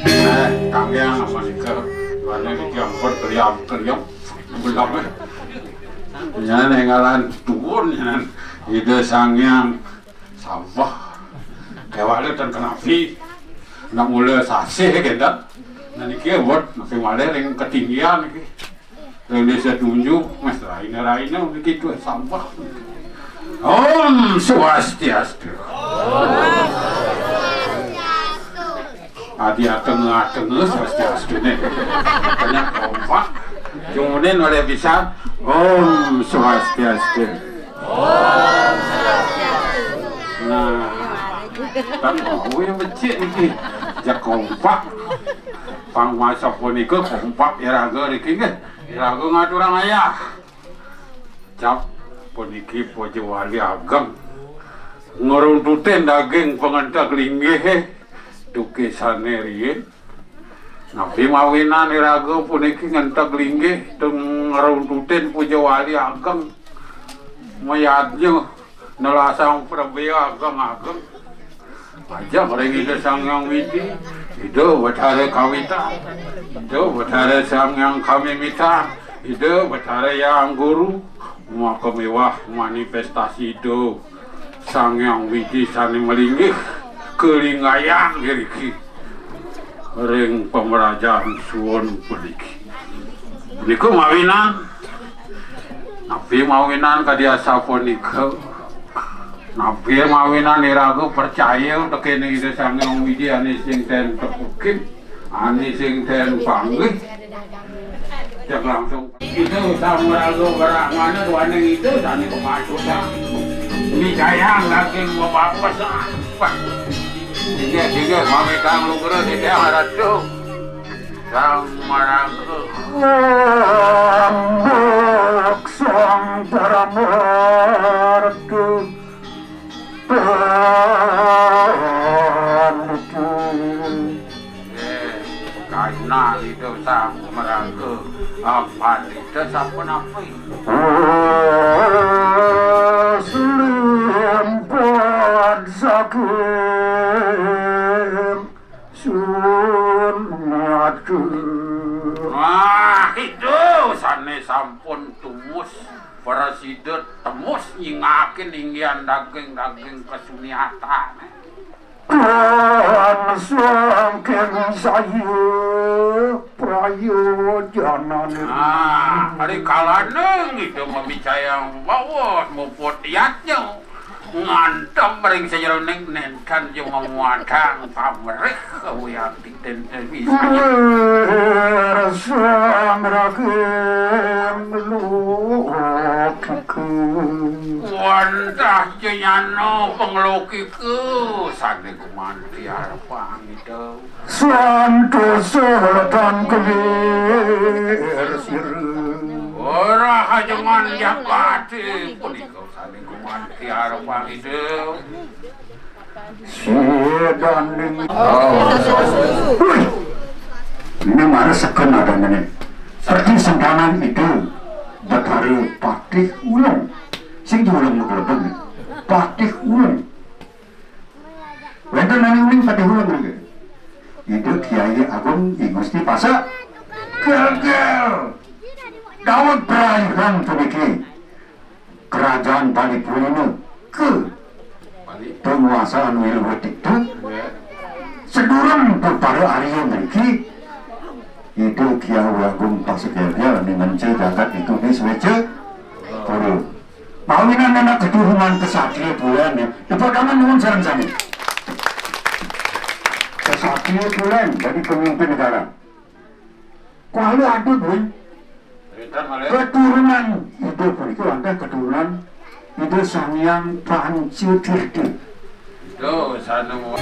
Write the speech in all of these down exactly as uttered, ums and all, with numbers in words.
Eh, kangge apa nika? Wane iki ampun teriak-teriak. Belak, eh. Ya, nengalan turun, ya. Ida Sang Hyang Sambah. Kewale ten kenapi. Nak mula sasih, kita. Nah, niki buat, napi malih ring ketinggian niki. Ring desa Tunju, mas raina-raina niki tuh sambah. Om Swastiastu. Adi ateng-ateng Swastiastu nih. Banyak kompak. Jumunin oleh bisa. Om Swastiastu. Nah, tak mau yang becik niki. Jak kompak. Pang masa punika kompak iraga niki nggih. Iraga ngaturang ayah. Cap puniki puja wali ageng. Ngruntutin daging pangenteg linggih duke sane riin. Napi mawinan iraga puniki ngenteg linggih tur ngruntutin puja wali ageng. Mayadnya nelasang prabea ageng-ageng. Ajeng ring Ida Sang Hyang Widi, Ida Betara Kawitan, Ida Betara Sang Hyang Kamimitan, Ida Betara Hyang Guru, maka miwah manifestasi Ida Sang Hyang Widi sane malinggih kalinggayan iriki ring pamrajan suwun puniki. Niku mawinan, napi mawinan kadi asapunika? Napi mawinan iraga percaya tekene Ida Sang Hyang Widi ane sing ten tepukin, ane sing ten panggih? Cek langsung. Itu samaraga Brahmana duaning itu sane kepatutan. Wijayang daging bebapes. Inggih, inggih, mamitang lugra titiang Ratu. Sang Maraga. Ambek Sang Paramarta. Panitu. Eh, kaina itu Sang Maraga. Ampun, itu sapunapi? Asli empat saking Sun ngatur. Wah, itu sane sampun tumus prasida, temus nyingakin inggihan daging-daging kasuniatan. Dan saking saya prayojanane. Ah, ari kalane ngidung mabicayang bawos muput yatnya. Ngantem ring sajeroning nenten jumawatang pamrih kawiyakti ten bisa. Rasa ngragem lukika. Wantah jayana panglokika sane gumanti arepang. Santosa ledan kelir sira. Ora hajengan jagate punika sami kuman tiara pangida. Sidaning. Oh. Wih. Ini mara seken adane. Seperti sentanan itu Betara Patih Ulung. Sing diulung lebeng. Patih Ulung. Wénten ané uning Patih Ulung nggih. Ida Kyai Agung I Gusti Pasek. Gagal. Dawet praihan puniki kerajaan Bali Purina ke penguasaan Wiluwet itu sedurung para Arya mriki Ida Kyai Agung Pasek Gagal ning jagat itu di Swece Pura. Mawinan anak keturunan kesatria Tulen ya. Tepuk tangan nuwun sareng sami. Kesatria Tulen jadi pemimpin negara. Kuala ada, Bun. Keturunan Ida puniki wantah keturunan Ida Sang Hyang Panca Tirta. Ida sanu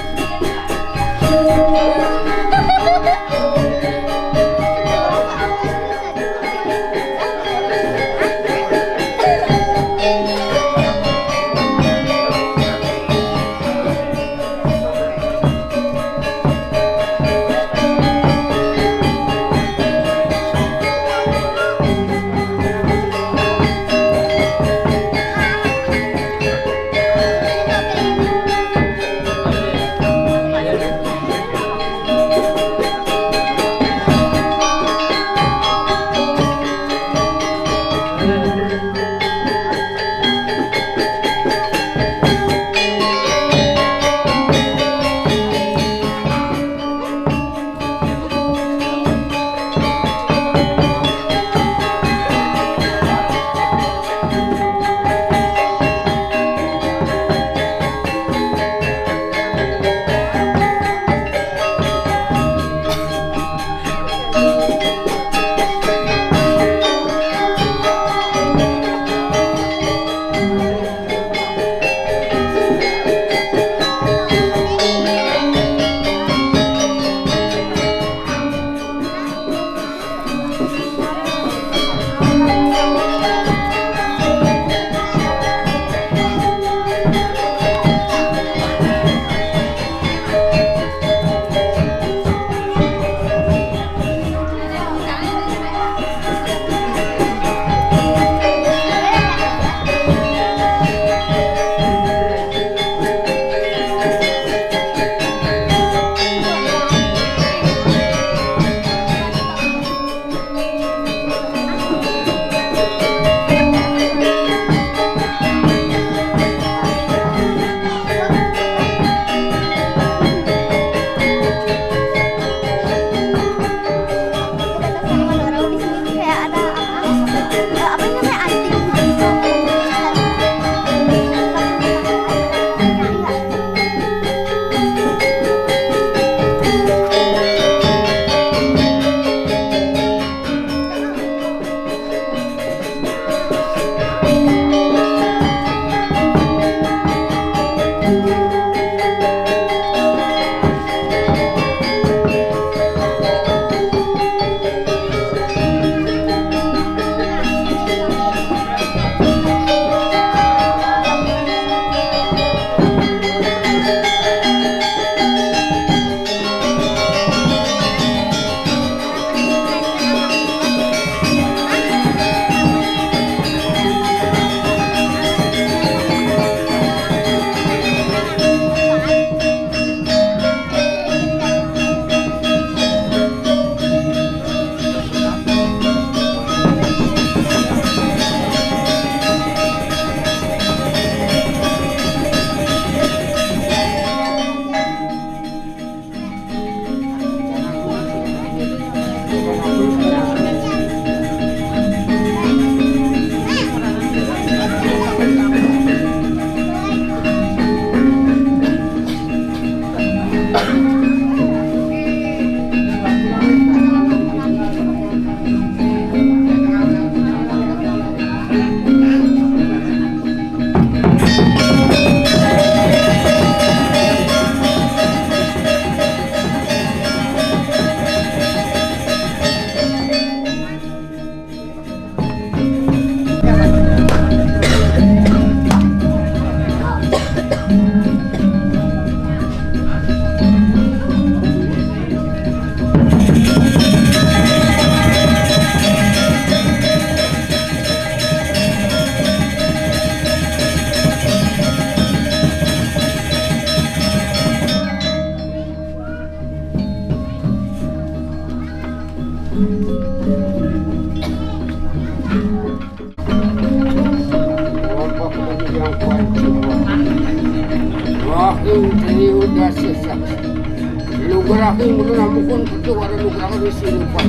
Nugrahi ulun amukun kutu wara nugrahi risi rupa.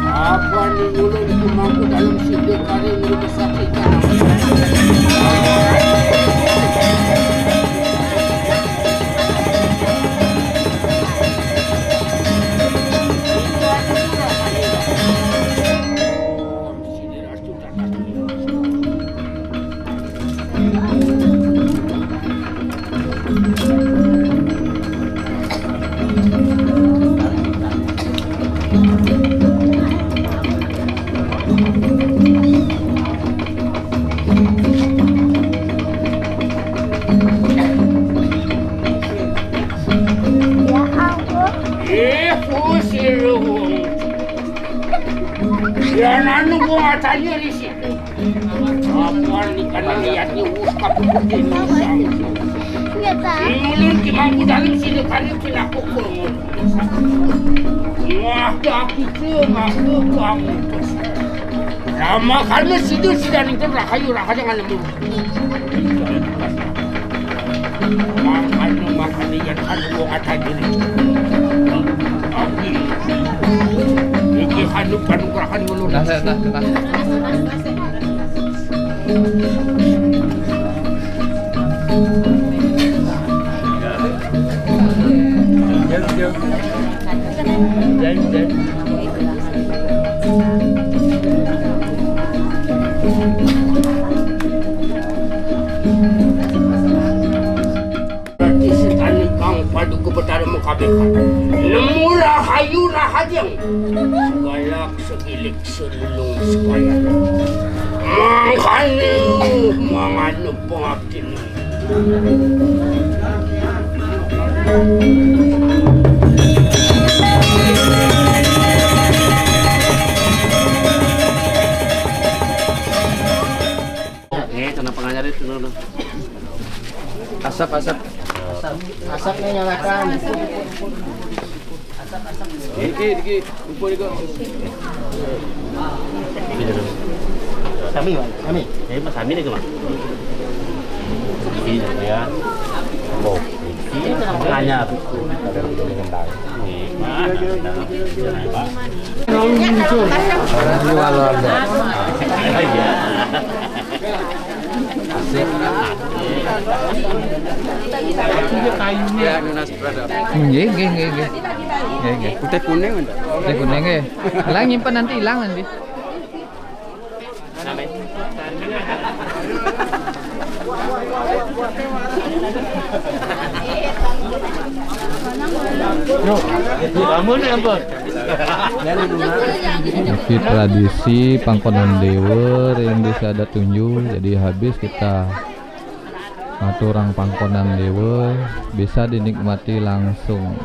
Apa ni ulun kumangku dalam sida kari ngulu besakit tanah. Eh, pusir wong. Ya, nanu gua tanya di situ. Amuan di kanan liatnya, us, kapupuk di Indonesia. Nggak tahu. Ulun di mangku dalam sini kali pinaku kurungun. Wah, aku tuh, aku tuh, aku tuh. Nama karena situ sudah ningkun rahayu, rahayu nggak nemu. Makanya, makanya yang anu wong kata diri. Abi. Iki anu panugrahan ngono. Nah, nah, nah, nah. Jauh, jauh. Jauh, jauh. Berarti setan kang paduka Betara mengkabehkan. Nemu rahayu rahajeng. Segalak segilik selulung sekaya. Mangkane manganu pengabdin. Nih, kena pengajar itu, no, no. Asap, asap. Asap nih, nyalakan. Dikit, dikit. Lupa, dikit. Sami, Mas. Sami. Jadi, Mas Sami nih, Mas. Ini, ya. Oh, ini hanya. Ini, Mas. Orang jual ada. Iya. Asik. Ya, nunas berada. Nggih, nggih, nggih, nggih. Nggih, nggih. Putih kuning, Mas. Putih kuning, nggih. Lah, nyimpen nanti hilang nanti. Iki tradisi pangkonan dewa yang bisa ada tunjul, jadi habis kita ngaturang pangkonan dewa bisa dinikmati langsung.